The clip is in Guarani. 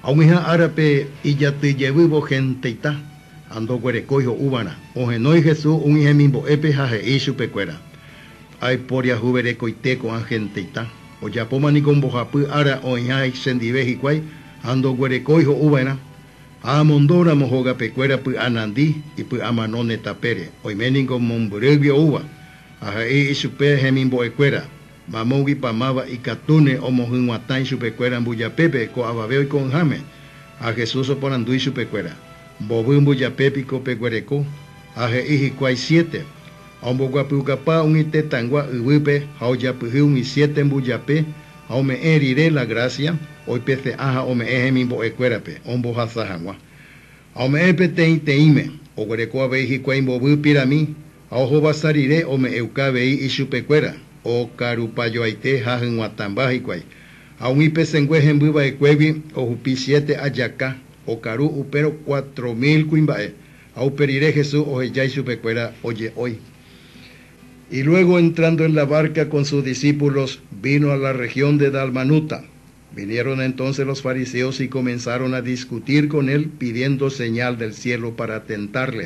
Ha umiha árape ijatyjevývo genteita, ha ndoguerekói ho'uvarã. Ohenói Jesús umi hemimbo'épe ha he'i chupekuéra: Aiporiahuverekoite ko'ã genteita. Ojapóma niko mbohapy ára oĩha chendive hikuái ha ndoguerekói ho'uva'erã. Ha amondóramo hogapekuéra py'anandi ipy'amanóne tapére. Oime niko mombyrýgui oúva. Ha he'i ichupe hemimbo'ekuéra: Mamóguipa máva ikatúne omohyg̃uatã ichupekuéra mbujapépe ko avave oiko'ỹháme. Ha Jesús oporandu ichupekuéra: Mbovy mbujape piko peguereko? Ha he'i hikuái: Siete. Ha omboguapyukapa umi tetãygua yvýpe ha ojapyhy umi siete mbujape ha ome'ẽ rire la gracia, oipese'ã ha ome'ẽ hemimbo'ekuérape ombohasa hag̃ua. Ha ome'ẽ peteĩteĩme, oguereko avei hikuái mbovy pirami ha ohovasa rire ome'ẽuka avei ichupekuéra, okarupajoaite ha hyg̃uatãmba hikuái. Ha umi pesengue hembyva'ekuégui ohupi siete ajaka, okaru upérõ 4000 kuimba'e. Ha upe rire Jesús oheja ichupekuéra oje'ói. Y luego entrando en la barca con sus discípulos, vino a la región de Dalmanuta. Vinieron entonces los fariseos y comenzaron a discutir con él, pidiendo señal del cielo para tentarle.